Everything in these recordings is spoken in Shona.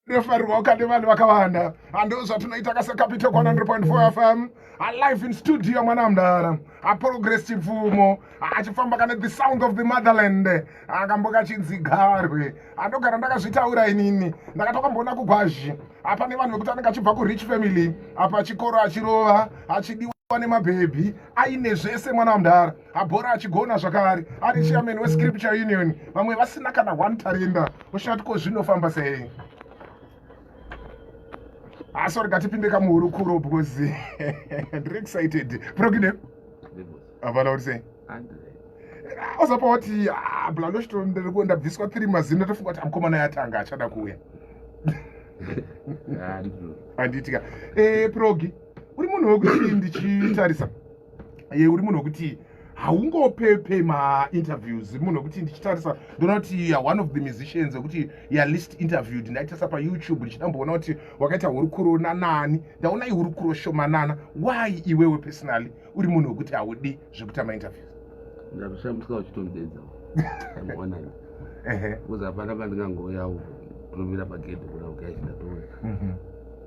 Rinofarirwa kane vanhu vakawanda. Ando zvatinoita kasa Capital 100.4 FM. Alive in studio mwana mudara. A Progress Chipfumo achifamba kane the sound of the motherland. Akamboka chinzi garwe. Andogara ndakazvitaura inini. Ndakatokamboona kugwazhi. Apa nevanhu vekuti anenge achibva ku rich family. Apa chikoro achirova, achidiwa nemabhebhi aine zvese mwana wamudhara abhora achigona zvakare ari chairman wescripture union vamwe vasina kana one tarenda oshati ko zvinofamba sei asi ah, rega tipinde kamuhurukuro because ndiri excited progine hapana kuti sei ozapa wati ah, blaloshto ndabviswa three mazino tofunga kuti amukomana yatanga achada kuuya handitika eh, progi uri munhu wekuti ndichitarisa ye uri munhu wekuti haungopepe mainterviews munhu wekuti ndichitarisa ndoona kuti ya one of the musicians wekuti ya least interviewed ndaitarisa payoutube ndichidamboona kuti wakaita hurukuro nanani ndaona ihurukuro shomanana why iwewe personally uri munhu wekuti haudi zvekuita mainterviews ndatoshamisika uchitondidedza because hapana pandingangoya kutomira pagedhi kuda kugaisi ndatouya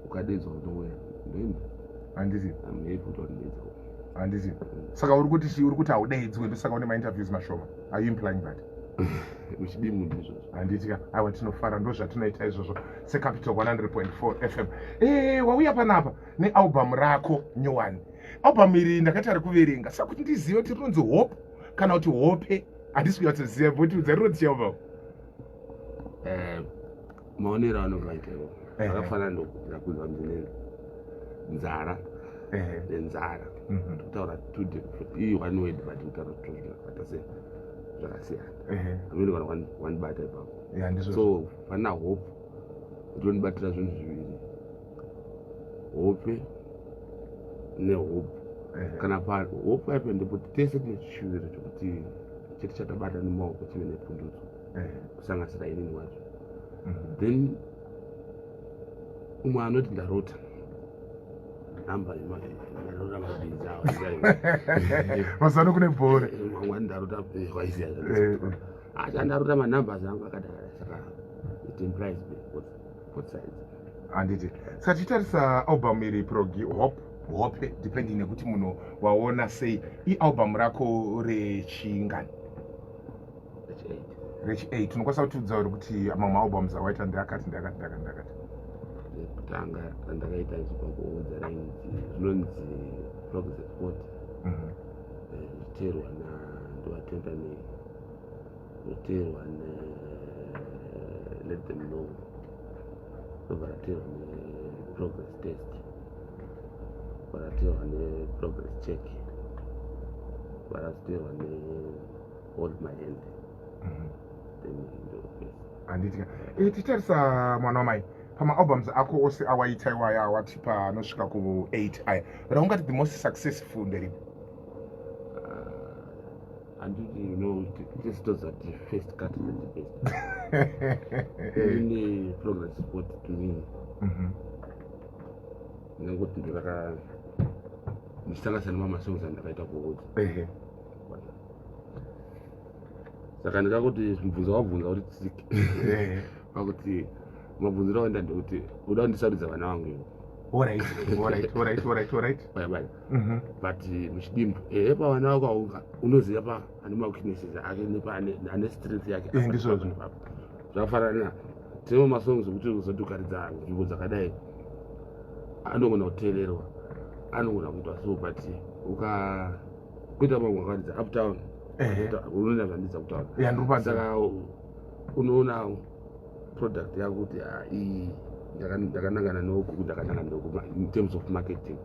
ukadedzwa kutouya ndoenda. Handiti. I'm happy kuti wandidedza. Handiti. Saka uri kuti chii? Uri kuti haudaidzwe ndosaka une mainterviews mashoma? Are you implying that? Uchidimu ndizvozvo. Handiti ka? Aiwa, tinofara, ndozvatinoita izvozvo seCapital 100.4 FM. Wauya panapa nealbum rako nyowani. Album iri ndakaita rekuverenga saka kuti ndizive kuti rinonzi Hope kana kuti Hope, handisi kunyatsoziva. Votiudza rinonzi chii album? Maonero anovaita iwo akafanana nokurakudzwa kunzi nenzara nenzara. Kutaura two different, iyi one word, but kutaura two zvakaita se zvakasiyana. Amene kana wandibata ipapo. Ya, ndizvo. So pana hope tondibatira zvinhu zviviri, hope nehope. Kana pa hope aipa ndekuti tese tine chishuviro chekuti chete chatabata nemaoko chive nepundutso, kusanganisira inini wacho. Then umwe anoti ndarota namba, ndarota mabhinzi awa. Mazano kune bhore. Mamwe ndarota waiziya acha ndarota manumbers angu akadara, saka it implies both sides. Handiti. Saka tichitarisa album iri, Progi, Hope, Hope, depending nekuti munhu waona sei, ialbum rako rechingani? Rechi8. Rechi8. Unokwanisa kutiudza uri kuti mamwe albums awaita ndeakati, ndeakati, ndeakati, ndeakati? Rekutanga randakaita ndichibva kuodza rainzi, rinonzi Progress Export. Richiteerwa na Ndovatenda Nei, roteerwa ne Let Them Know, robva rateerwa neProgress Test, bva rateerwa neProgress Check, bva razoteerwa neHold My Hand. Then ndo Handiti. Tichitarisa, mwana wamai, pamaalbums ako ose awaita iwaya awatipa anosvika ku8 aya, raungati the most successful nderipi? Handiti tese toziva kuti first cut is the best. Ini Progress Report to me ndingangoti ndoraka ndichisanganisa nemamasongs andakaita kuudza. Saka ndikakuti mubvunzo wabvunza uri tsiki pakuti mabvunziro awaenda ndekuti uda kundisarudza vana vangu ivo. Alright. Baya. But muchidimbu, ehe, pavana vako aunga unoziva pa ane maweaknesses ake nepaane ane strength yake. Ndizvozvo. Zvakafanana tine masongs ekuti uzoti ukaridza nzvimbo dzakadai anogona kuteererwa, anogona kuitwa so, but uka kuita mamwe akaridza uptown, unoenda zvandidza kutaura. Ya, ndiri. Saka unoona product yako kuti, ah, iyi ndakanangana noku, ndakanangana noku in terms of marketing.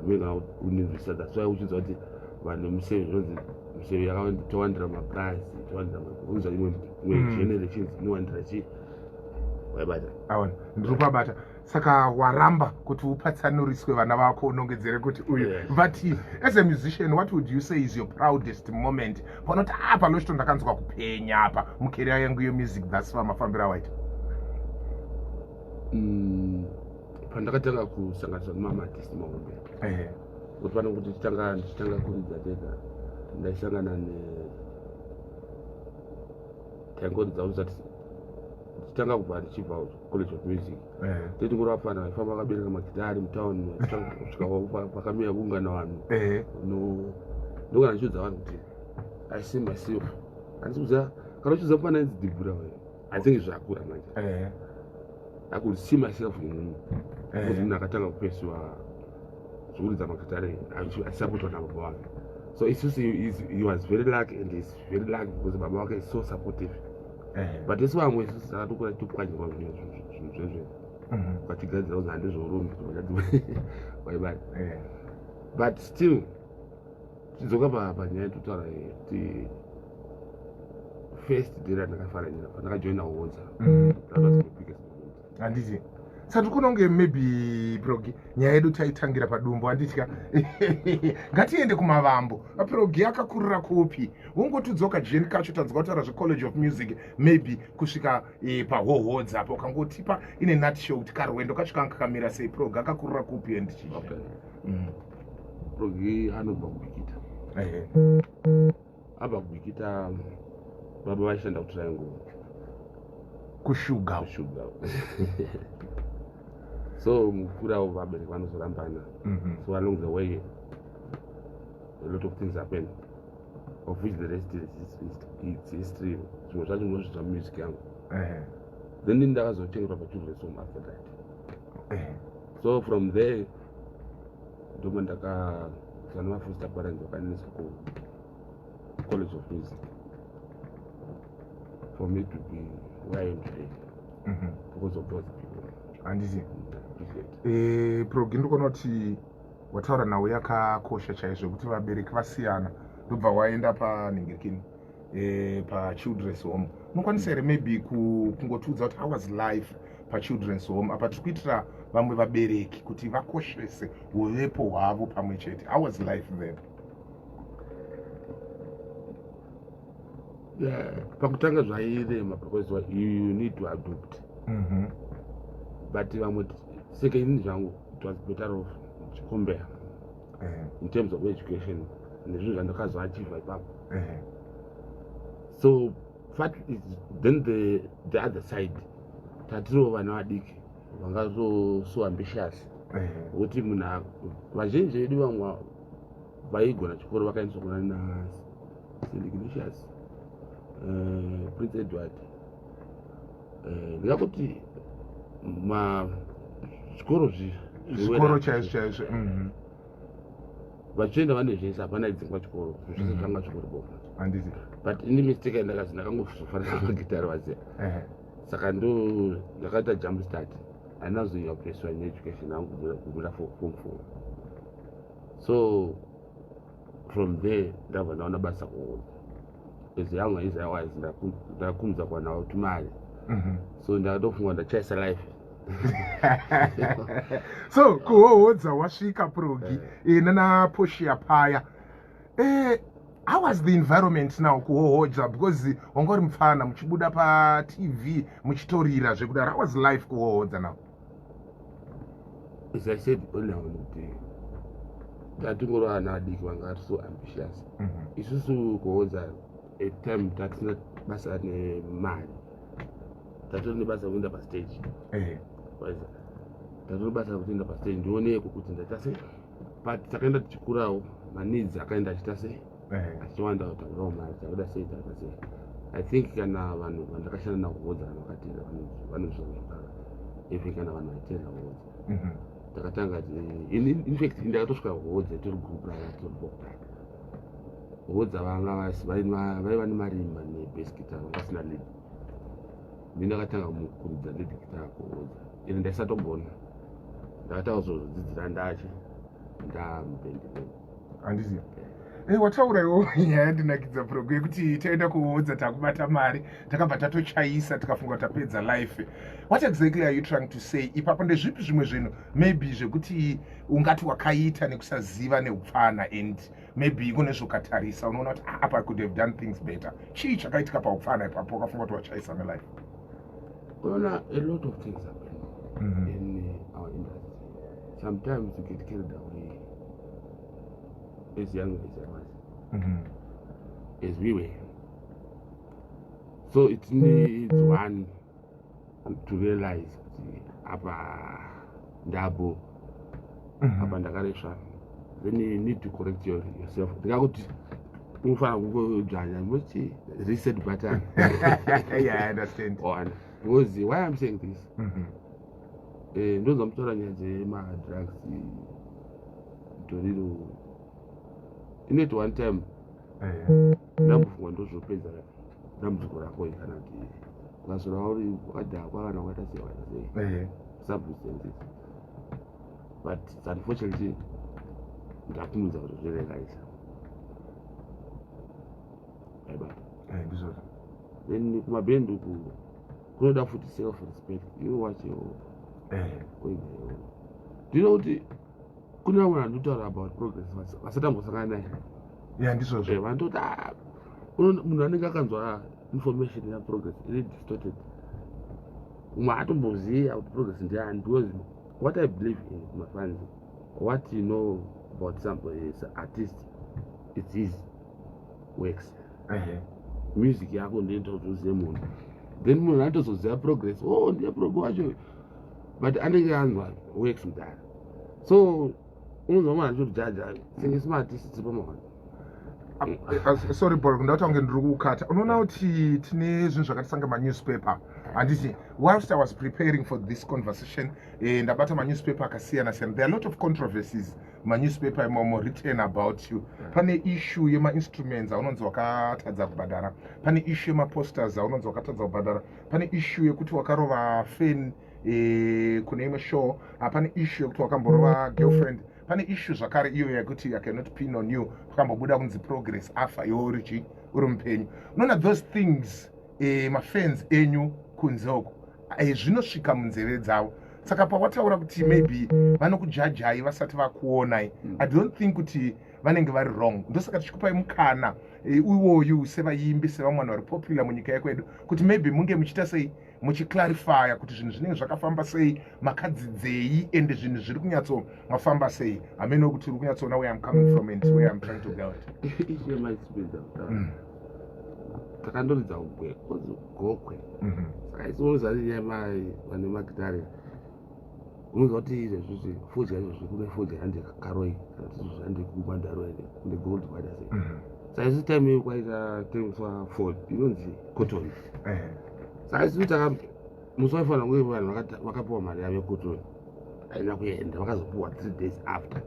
Amene uninzwisisa. That's why uchinzwa kuti vanhu museve, zvinonzi museve yakatowandira mapurazi, towandira, unzwa imwe imwe generations inowandira chii, waibata? Aona, ndiri kubabata. Saka waramba kuti upatsanuriswe vana vako, unongedzere kuti uyu. But as a musician, what would you say is your proudest moment, panoti apa lochito ndakanzwa kupenya apa mucareer yangu yemusic thus far, mafambiro awaita? Pandakatanga kusanganiswa nemaartist mahombe, kuti pano kuti ndichitanga kuridza tega, ndaisangana ne taingoridza usati Tichitanga kubva ndichibva College of Music, tetingori vafana vaifamba vakabereka magitari mutauni, kusvika pakamira kuungana vanhu. Ndokana ndichiudza vanhu kuti I see myself, handisi kuziva kana uchiudza mufana inzi Dhibhura, I think zvakura manje. I could see myself in because munhu akatanga kupesiwa zvekuridza magitare achisapotwa nababa vake. So isusu he was very lucky and is very lucky because baba vake is so supportive. But isu vamwe isusu takatokura tichipwanyirwa zvinhu zvezve, vatigadzira kuzi handizvorumbi waibari. But still tidzoka panyaya totaura kuti first day randakafara pandakajoina Hodza, that was my biggest moment. Handiti saka tikuona kunge maybe, Progi, nyaya yedu taitangira padumbu, handitya? Ngatiende kumavambo. Progi akakurira kupi? Wongotidzoka jeni kacho, tanzwa kutaura zveCollege of Music, maybe kusvika paHohodza apo, ukangotipa in a nutshell kuti karwendo kacho kanga kakamira sei. Progi akakurira kupi and chii? Okay. Progi anobva kuBikita. Abva kuBikita, baba vaishanda kuTriangle. Kushuga. Kushuga. So mukurawo vabereki vanozorambana. So along the way a lot of things happen, of which the rest is history. Zvimwe zvacho munozvidzwa music yangu. Then ini ndakazochengetwa pachildren's home after that. So from there ndoma ndakazana mafoster parents vakaendesa kuCollege of Music for me to be where I am today because of those people. Handiti? Appreciate. Progi, ndikuona kuti wataura nhau yakakosha chaizvo kuti vabereki vasiyana, ndobva waenda panhingirikini, pachildren's home. Unokwanisa here maybe kungotiudza kuti how was life pachildren's home? Apa tiri kuitira vamwe vabereki kuti vakoshese uvepo hwavo pamwe chete. How was life there? Yeah, pakutanga zvairema because you need to adopt. But vamwe seke inini zvangu it was better off chicompare in terms of education nezvinhu zvandakazoachieva ipapo. So fact is then the other side, tatiriwo vana vadiki vangato so ambitious wekuti munhu vazhinji vedu vamwe vaigona chikoro vakaendeswa kuna na St Ignatius, Prince Edward. Ndingakuti ma zvikoro zvikoro chaizvo chaizvo. Vachienda vane zvese, hapana idzingwa chikoro, zvese zvanga zvikori boma. Handiti? But ini mistake yandakazi ndakangozofarira magitari, waziya. Saka ndo ndakaita jump start, handina kuzonya kupursue needucation yangu kubuda form four. So from there ndabva ndaona basa kuona as young as I was, ndakumudza kuwanawo tumari. So ndakatofunga ndachaisa life. So kuHohodza wasvika, Progi, nana Poshia paya. How was the environment now kuHohodza? Because wanga uri mupfana, muchibuda paTV muchitorira zvekudaro. How was life kuHohodza now? As I said earlier on kuti tatingori vana vadiki vanga vari so ambitious. Isusu kuHohodza at time tatisina basa nemari, tatori nebasa rekuenda pastage. Waiza, tatori basa rekutoenda pastage, ndioneko kuti ndaita sei. But takaenda tichikurawo, maneeds akaenda achiita sei, achiwanda, takudawo mari, takuda sei, takuda sei. I think kana vanhu vandakashanda navo kuHodza kana vakateerera vanozviziva zvakare, even kana vanhu vaiteerera kuHodza. Takatanga in fact ndakatosvika kuHodza itori group raya tori bo. Hodza vanga vaiva nemarimba nebass guitar, vanga vasina lead. Ndi ndakatanga kuridza lead guitar kuHodza ende ndaisatogona, ndakatanga kuzodzidzira ndachi ndamubhendi. Handiti? Wataura iwo nyaya yandinakidza, Progo, yekuti taenda kuHodza takubata mari, takabva tatochaisa, tikafunga tapedza life. What exactly are you trying to say ipapo? Ndezvipi zvimwe zvinhu maybe zvekuti ungati wakaita nekusaziva, neupfana, and maybe kune zvokatarisa unoona kuti, "Ah, apa I could have done things better"? Chii chakaitika paupfana ipapo wakafunga kuti wachaisa nelife? Unoona, a lot of things happen in our industry. Sometimes you get carried away as young as I was, as we were. So it needs one To realize kuti apa ndabo, apa ndakaresva, then you need to correct yourself. Ndingakuti unofanira kungodzvanya muchi reset button. Yeah, I understand. Ona, because why I'm saying this, ndonzwa mutaura nyaya dzemadrugs, toriro inoti one time ndambofunga ndozvopedza dambudziko rako, kana kuti ukasora uri wakadhakwa kana wakaita sei, wakaita sei, substances. But it's unfortunately ndakumudza kuti zvirealize aibata. Ndizvozvo. Then kumabhendi uku kunoda futi self respect, iwe wacho wega iwe. Ndino kuti kune vamwe vanhu ndinotaura about progress vasati ambosangana naye. Ya, ndizvozvo. Vanototi, "Ah, munhu anenge akanzwa information yaprogress iri distorted, umwe atomboziva kuti progress ndiani." Because what I believe in, mafans, what you know about some artist, it's his works. Music yako ndoita kuti uzive munhu, then munhu anotozoziva progress, "Oh, ndiye progress wacho," but anenge anzwa works mudhara. So unonzwa munhu achitojaja senge semaartist tiri pamawanda. Sorry Bol, ndauta kunge ndiri kukata. Unoona kuti tine zvinhu zvakaita sanga manewspaper, handiti? Whilst I was preparing for this conversation, ndabata manewspaper akasiyana siyana. There are a lot of controversies manewspaper imomo written about you. Pane issue yemainstruments aunonzi wakatadza kubhadhara, pane issue yemaposters aunonzi wakatadza kubhadhara, pane issue yekuti wakarova fan kune imwe show, pane issue yekuti wakamborova girlfriend, pane issue zvakare iyo yekuti I cannot pin on you, pakambobuda kunzi Progress afa, iwe uri chi uri mupenyu. Unoona those things, mafans enyu kunze uko, zvinosvika munzeve dzavo. Saka pawataura kuti maybe vanokujajai vasati vakuonai, I don't think kuti vanenge vari wrong. Ndosaka tichikupai mukana iwoyu sevaimbi, sevamwe vanhu vari popular munyika yekwedu, kuti maybe munge muchiita sei, muchiclarifya kuti zvinhu zvinenge zvakafamba sei, makadzidzei, ende zvinhu zviri kunyatsomafamba sei. Hameno kuti uri kunyatsoona where I'm coming from and where I'm trying to go. Issue yemainstruments, takandoridza kugwe, Gokwe. Saka isi unoziva nyaya vane magitare, unoziva kuti izvezvizvi fodya, izvozvi kune fodya yande karoi, kana kuti izvozvi yande kumandaroi, kune gold, kwaita sei. Saka isu time iyo kwaita tengeswa fod inonzi cotton. Saka isu taka musi waifanira kunge vanhu vakapiwa mari yavo yecotton haina kuenda, vakazopiwa 3 days after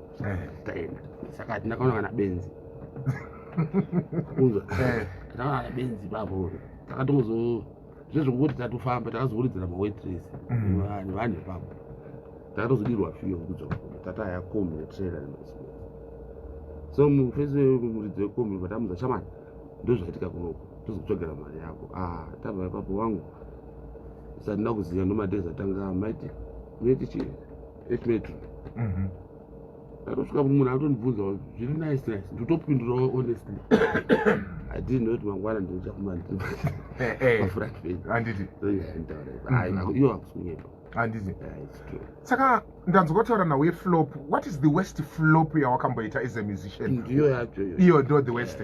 taenda. Saka hatina kaona kana benzi unzwa. Hatina kaona kana benzi ipapo. Takatongozo zvezvokuti tatofamba, takazoridzira mawaitress nevanhu ipapo, takatozodirwa fiyo kudzoka tataya kombi netrailer nemasimenti. So mufesi muridzi wekombi vatamudza, "Shamani, ndozvaitika kunoko, tozokutsvagera mari yako." Ah, tabva ipapo wangu, sandina kuziva ndomadhezi atanga maiti muiti chi 8 metro. Ndatosvika, munhu atondibvunza zviri nice nice, ndotopindurawo honestly. I didn't know kuti mangwana ndinochafuma ndiri pafront page. Handiti? Nditaura iyo, hakusi kunyepa. Handiti? Yeah, it's true. Saka ndanzwa kutaura nhau yeflop. What is the worst flop yawakamboita as a musician? Ndiyo yacho iyo. Iyo ndo the worst?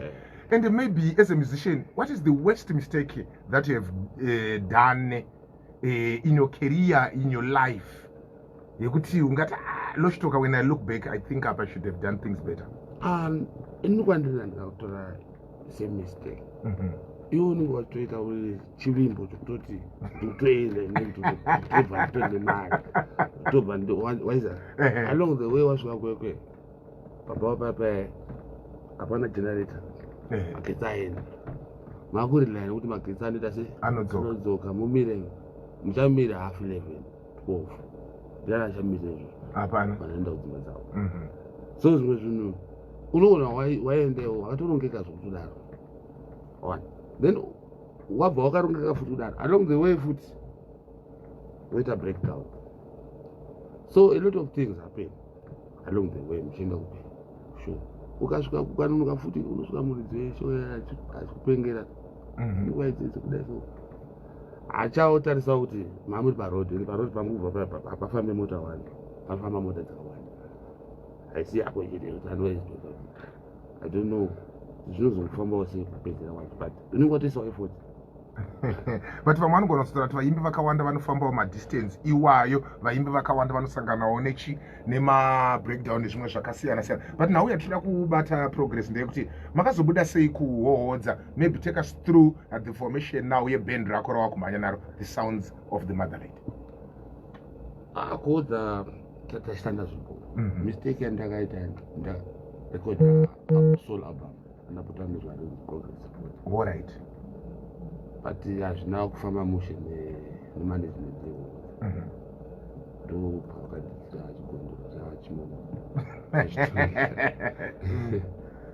And maybe as a musician, what is the worst mistake that you have done in your career, in your life, yekuti ungati, "Ah, Loshitoka, when I look back, I think up I should have done things better"? Ini kwandiri ndikakutora same mistake, iwe unenge watoita uri chivimbo chokutoti ndikutoenda, ndotobva nditori nemari, ndotobva waiza. Along the way wasvika Kwekwe, baba wapapa hapana generator, magetsi aenda, makurilaya nekuti magetsi anoita se Anodzoka. Anodzoka. Mumire, muchamire 11:30, 12, ndiani achamire izvozvo? Hapana. Vanoenda kudzimba dzavo. So zvimwe zvinhu unoona waendewo wakatorongeka zvokutodaro one, then wabva wakarongeka futi kudaro, along the way futi woita breakdown. So a lot of things happen along the way muchienda kupe show. Ukasvika ukanonoka futi, unosvika muridzi weshow achikupengera. Nguva idzidzi kudai, so hachaotarisawo kuti mamuri paroad, ende paroad pangu kubva hapafambe mota one, panofamba mota dzakawanda, haisi yako chete. Kuti otherwise, I don't know zvinozongofambawo sei kupedzera wacho, but unenge watoisawo effort. But vamwe vanogona kuzotaura kuti vaimbi vakawanda vanofambawo madistance iwayo, vaimbi vakawanda vanosanganawo nechi nemabreakdown nezvimwe zvakasiyana siyana. But nhau yatinoda kubata, Progress, ndeyekuti makazobuda sei kuHohodza? Maybe take us through the formation now yeband rako rawakumhanya naro, The Sounds of the Motherland. Ah, kuhodza tachitanda zvipo. Mistake yandakaita, ndarekoda solo album andapota nezvarinzi Progress. All right. But hazvina kufamba mushe nemanagement yeHohodza. Ndo pavakadikira chigondoro chachimomo,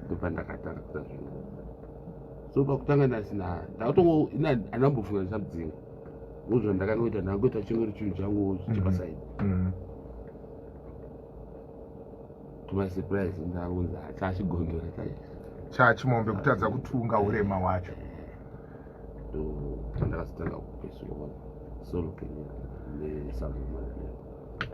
ndopandakatanga kuita zvinhu. So pakutanga ndasina, ndakatongo handambofunga ndichamudzinga uzvo. Ndakangoita, ndangoita chingori chinhu changu chepasaidi. To my surprise, ndakunzi chachigondora. Chachimombe, kutadza kutunga urema hwacho. Ndo pandakazotanga kupesuwa solo career neSound of Motherland.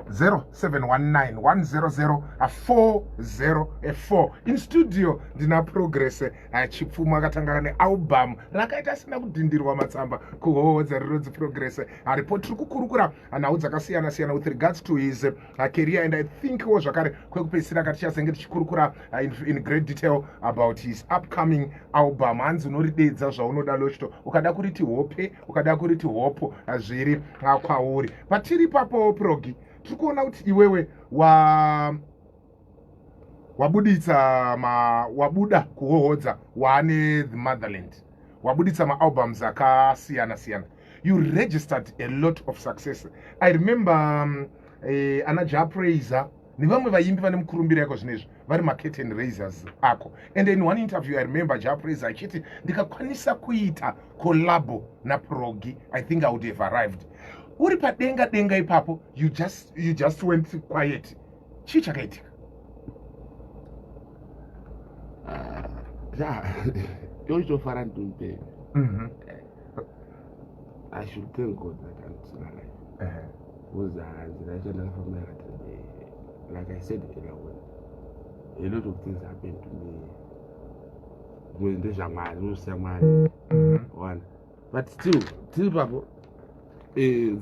0719 100 404. In studio ndina Progress Chipfumo, akatanga nealbum rakaita asina kudhindirwa matsamba kuHohodza, rinonzi Progress. Aripo, tiri kukurukura nhau dzakasiyana siyana with regards to his career, and I think wo zvakare kwekupedzisira katichazenge tichikurukura in great detail about his upcoming album. Hanzi unoridedza zvaunoda lochto, ukada kuriti hope, ukada kuriti hopo, zviri kwauri. Patiri ipapo, Progi, tiri kuona kuti iwewe wa wabuditsa ma wabuda kuHohodza, waane The Motherland, wabuditsa maalbums akasiyana siyana. You registered a lot of success. I remember ana Jah Prayzah nevamwe vaimbi vane mukurumbira yako zvinezvi vari macurtain raisers ako. And in one interview, I remember Jah Prayzah achiti, "Ndikakwanisa kuita collabo naProgi, I think I would have arrived." Uri padenga denga ipapo, you just went quiet. Chii chakaitika? Yochitofara ndimupeni. I should thank God that I'm still alive, because nzira yacho ndakafamba yakati, like I said earlier on, a lot of things happened to me. Zvimwe ndezvaMwari, unosiya Mwari one, but still tiri papo.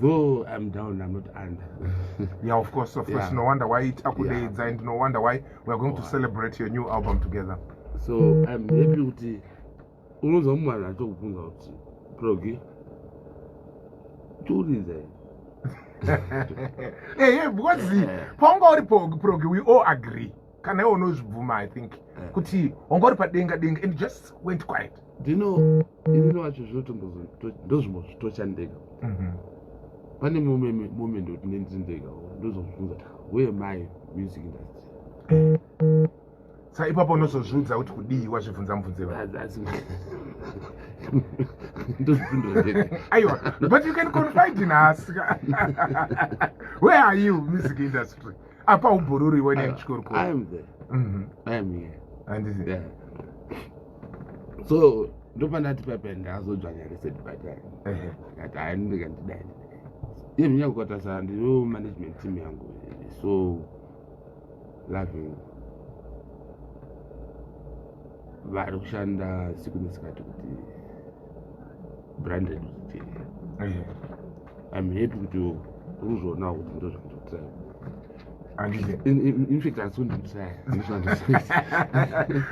Though I'm down, I'm not under. Yeah, of course. No wonder why takudeidza, and no wonder why we are going to celebrate your new album together. So I'm happy kuti unonzwa mumwe vanhu achitokubvunza kuti, "Progi, tiuridza here?" Hey, because paunga uri Progi, we all agree, kana iwe unozvibvuma, I think, kuti wanga uri padenga denga and just went quiet. Ndino inini wacho ndozvimbozvitocha ndega. Pane moment wekuti ndendiri ndega, ndozozvibvunza, "Where am I, music industry?" Sa ipapo unozozviudza kuti kudii wazvibvunza mubvunzo iwayo? Ndozvipindura ndega. Aiwa, but you can confide in us. Where are you, music industry? Apa ubhururu iwe nechikorokoro. I am there. I am here. Handiti? Yeah. So ndopandati paipa ndazodzvanya reset button. Ndikati, "Hayi, ndikandidai." Iye mhinyangu kukatarisa, ndino management team yangu, so loving, vari kushanda siku nesikati kuti brand redu zvitere. I'm happy kuti uri kuzvionawo kuti ndo zvandotry. Handiti? In fact, handisi kunditry.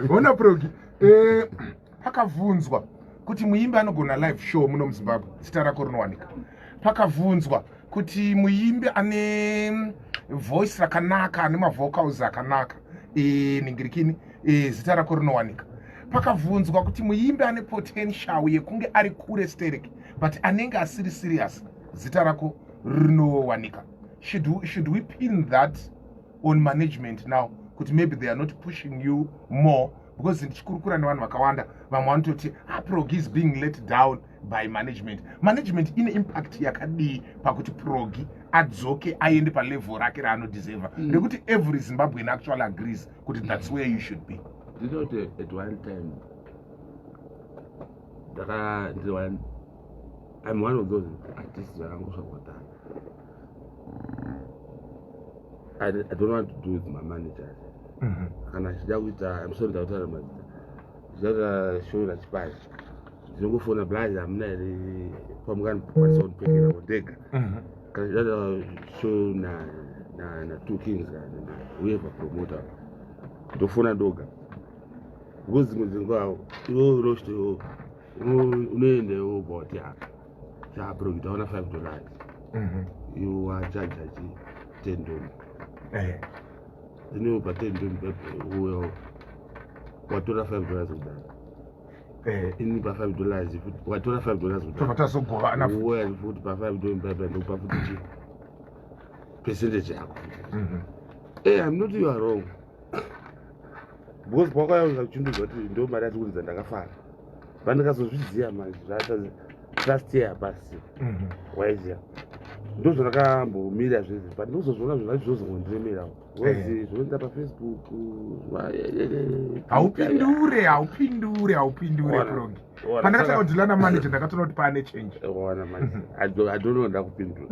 Ona, Progi, pakabvunzwa kuti muimbi anogona live show muno muZimbabwe, zita rako rinowanika. Pakabvunzwa kuti muimbi ane voice rakanaka, ane mavocals akanaka, ningirikini, zita rako rinowanika. Pakabvunzwa kuti muimbi ane potential yekunge ari kure sterek but anenge asiri serious, zita rako rinowanika. Should we pin that on management now, kuti maybe they are not pushing you more? Because ndichikurukura nevanhu vakawanda, vamwe vanototi, "Ah, Progi is being let down by management." Management ine impact yakadii pakuti Progi adzoke aende palevel rake raanodeserva, rekuti every Zimbabwean actually agrees kuti that's where you should be? Ndinoti at one time ndaka ndiri one, I'm one of those artists vakangosvakwadhana. I don't want to do with my managers. Kana achida kuita, I'm sorry, ndakutaura mazita, achida kuita show naChipari. Ndinongofona, "Blazi, hamuna here pamunganokwanisa kundipekera ndega?" Kana chidada show na Two Kings kana whoever promoter, ndofona ndoga, because dzimwe dzenguva iwe unosvito unoendewo ubva apa chabro, taona $5, iwe wachaja chi 10 dollar. Then iwe pa 10 dollar uyo watora $5 kudhara. Ini pa $5 futi watora $5. Tobva tazogovana futi. Uya futi pa $5 pepe, ndokupa futi chi percentage yako futi. I'm not, you are wrong, because pakauya uchindiudza kuti ndo mari yati kunzi, ndakafara. Pandikazozviziva manje zvata last year pasi. Waiziya, ndo zvandakambomira zvese, but ndozozviona zvinhu zvacho zvozongondiremerawo, because zvinoenda paFacebook. Haupindure, haupindure, haupindure. Ona. Progi. Ona, Pandakatanga kudhila namanager, ndakatoona kuti paane change. Ona manje, I don't know, ndakupindura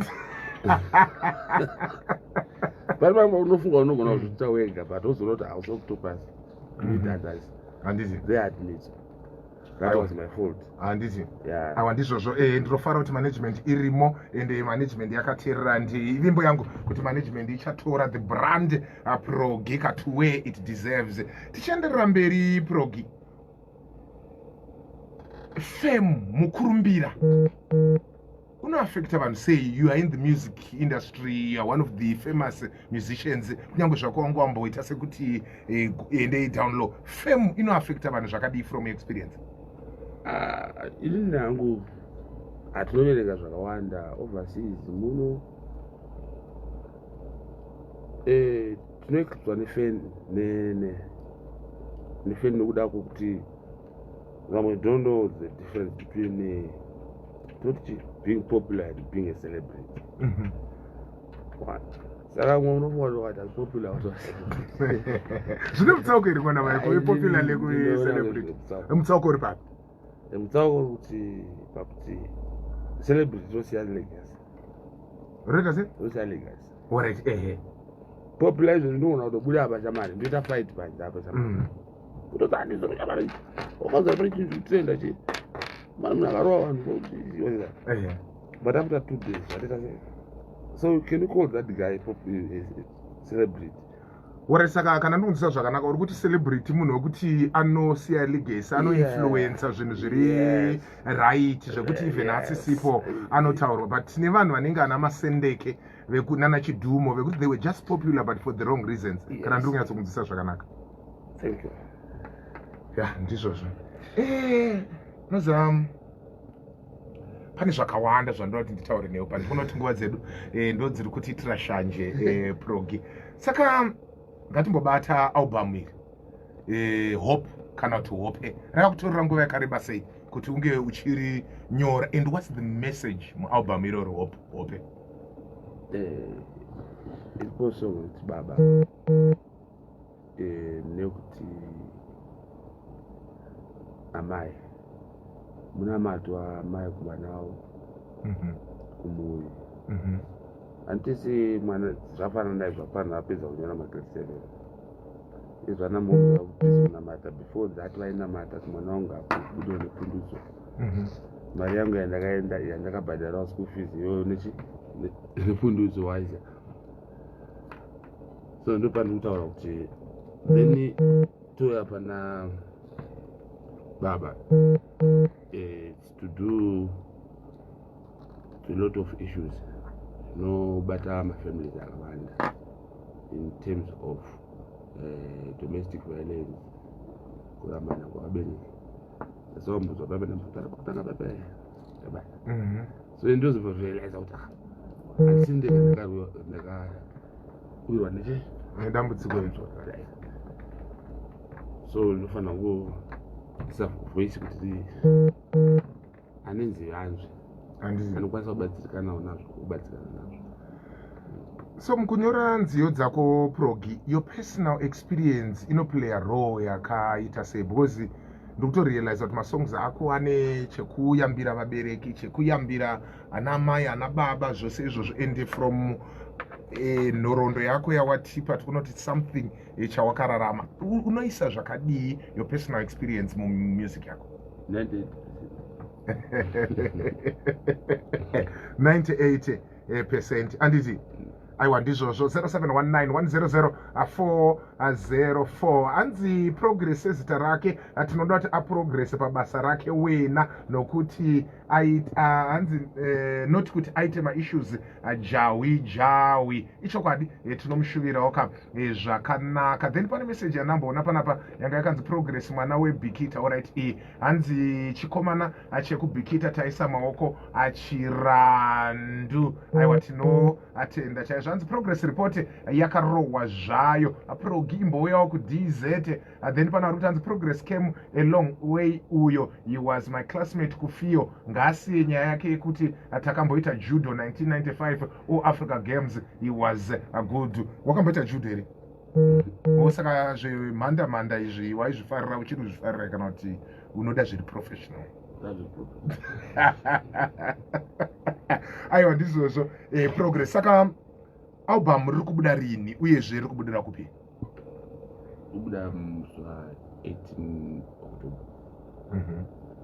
pari pamwe unofunga unogona kuzviita wega, but wozoona kuti hausi octopus, you need others. Handiti? They admit that was my fault. Handiti? Yeah. Awa, ndizvozvo. Ndinofara kuti management irimo, ende management yakateerera. Ndivimbo yangu kuti management ichatora the brand Progi ka to where it deserves. Tichienderera mberi, Progi, fame, mukurumbira unoaffecta vanhu sei? You are in the music industry, you are one of the famous musicians, kunyange zvako wangu wamboita sekuti endei down low. Fame inoaffecta vanhu zvakadii from your experience? Ah, inini hangu hatinoverenga zvakawanda overseas muno. Tinoeclipswa nefame nefame nokuda kwokuti vamwe don't know the difference between toti being popular and being a celebrity. One. Saka mwe unofunga kuti wakati popular. Zvine mutsauko iri, mwana vaiko, ipopular nekucelebrity? Mutsauko uri papi? Mutsauko uri kuti pakuti celebrity inosiya legacy. Roita sei? Inosiya legacy. Alright, ehe. Popular izvo ndinoona kutobuda apa chamari, ndoita fight panze apa chamari. Kutoti handizvo chamari, wakaza pane chinhu chikutrenda chi mani, munhu akarova vanhu. But after 2 days vatoita sei? So can you call that guy celebrity? Alright, saka kana ndikunzwisa zvakanaka, uri kuti celebrity munhu wekuti anosiya legacy, anoinfluensa zvinhu zviri right, zvekuti even asisipo anotaurwa. But tine vanhu vanenge ana Masendeke nana Chidhumo, vekuti they were just popular but for the wrong reasons. Kana ndiri kunyatsokunzwisa zvakanaka? Thank you. Ya, ndizvozvo. Noziva, pane zvakawanda zvandoda kuti nditaure newe, but ndikuona kuti nguva dzedu ndo dziri kutiitira shanje. Progi, saka ngatimbobata album iri, Hope kana kuti Hope. Rakakutorera nguva yakareba sei kuti unge uchiri nyora, and what's the message mualbum iroro, Hope, Hope? Iripo song kuti Baba, nekuti amai, munamato amai kuvana vavo, kumhuri. Handitisi mwana zvafanana nai, zvafanana apedza kunyora magrade 7, izvana mhomu zvabusy kunamata. Before that vainamata kuti mwana wangu abudewo nepundutso. Mari yangu yandakaenda yandakabhadharawo school fees iyoyo nepundutso waisa. So ndopandiri kutaura kuti then touya pana Baba. It's to do to a lot of issues zvinobata mafamilies akawanda in terms of domestic violence, kurambana kwavabereki. Sawambudzwa baba namutanga baba baba. So ndozobva kuti ah, handisi ndega ndakawirwa neche nedambudziko iri. Rakadai. So ndinofanira kuisa voice kuti ane nzeve anzwe. Handiti? Anokwanisa kubatsirikanawo nazvo, kubatsirana nazvo. So mukunyora nziyo dzako, Progi, your personal experience inoplaya role yakaita sei? Because ndikutorealiza kuti masongs ako ane chekuyambira vabereki, chekuyambira ana mai, ana baba, zvose izvozvo. And from nhoroondo yako yawatipa, tikuona kuti something chawakararama. Unoisa zvakadii your personal experience mumusic yako? 98. 98 percent, anditi? Aiwa, ndizvozvo. 0719 100 404. Hanzi Progress sezita rake, tinoda kuti aprogress pabasa rake wena, nokuti hanzi not kuti aite maissues jawi jawi. Ichokwadi, tinomushuvirawo ka zvakanaka. Then pane meseji yandamboona panapa yanga yakanzi Progress mwana weBikita. Alright, iyi hanzi chikomana chekuBikita, taisa maoko achirandu. Aiwa, tinoatenda chaizvo. Hanzi Progress report yakarohwa zvayo, Progi imbouyawo kuDZ. Then pana vari kuti hanzi Progress came a long way uyo, he was my classmate kuFio. Ngaasiye nyaya yake yekuti takamboita judo 1995 All Africa Games, he was good. Wakamboita judo here? Saka zvemhanda mhanda izvi waizvifarira, uchiri kuzvifarira, kana kuti unoda zviri professional? Aiwa, ndizvozvo. Progress, saka album riri kubuda rini, uyezve riri kubudira kupi? Kubuda musi wa18 October.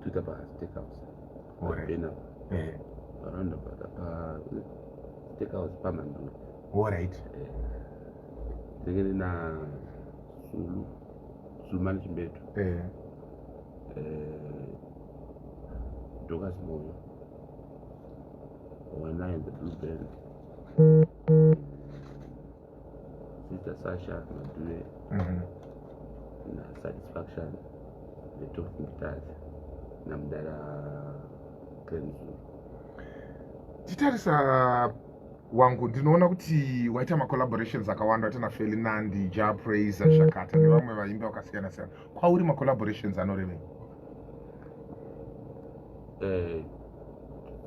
Toita paStakehouse, pena around about pa Stakehouse paManduri. Ndenge ndina Sulu, Sulumani Chimbetu, Docas Moyo, Wana and the Blue Band, Sister Sasha Madue, na Satisfaction, the Talking Guitars, namudara Kenzulu. Titarisa wangu, ndinoona kuti waita macollaborations akawanda, waita naFeli Nandi, Jah Prayzah, Zhakata nevamwe vaimbi vakasiyana siyana. Kwauri macollaborations anorevei?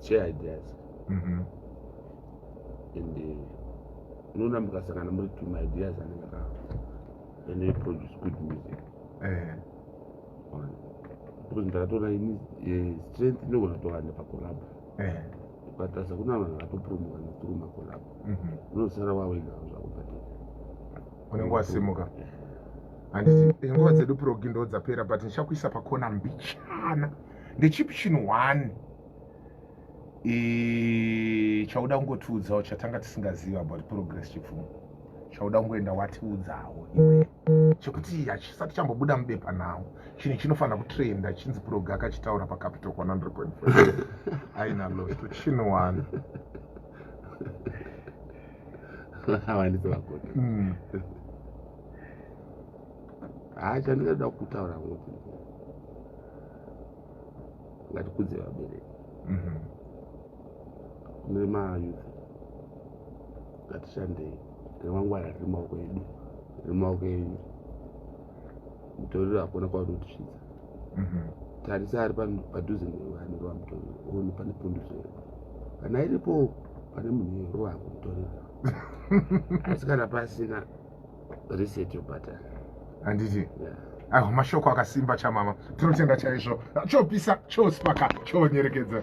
Share ideas and unoona mukasangana muri two, maideas anenge aka and they produce good music. One. Because ndakatoona ini strength inogona kutowanda pacollabo. Ukatarisa kuna vanhu vakatopromoka through macollabo, unosara wawega zvako, but Unenge wasimuka, handiti? Nguva dzedu, Progi, ndo dzapera, but ndichakuisa pakona mbichana. Ndechipi chinhu one chauda kungotiudzawo chatanga tisingazivi about Progress Chipfumo, chauda kungoenda watiudzawo iwe, chekuti hachisati chambobuda mubepa nhau, chinhu chinofanira kutrenda, chinzi Progi akachitaura paCapital 100.4 aina losto, chinhu one? Havandisi vakona. Ha, chandingada kutaura kuti ngatikudze vabereki. Kune mayouth, ngatishandei. Remangwana riri mumaoko edu, riri mumaoko enyu. Mutoriro hakuna kwaunotisvitsa. Tarisa ari padhuze newe anorova mutoriro, one pane punduso here? Kana iripo pane munhu iye, rovako mutoriro. Asi kana pasina, reset your button. Handiti? Yeah. Aiwa, mashoko akasimba chamama. Tinotenda chaizvo. Chopisa, chospaka, chonyerekedza.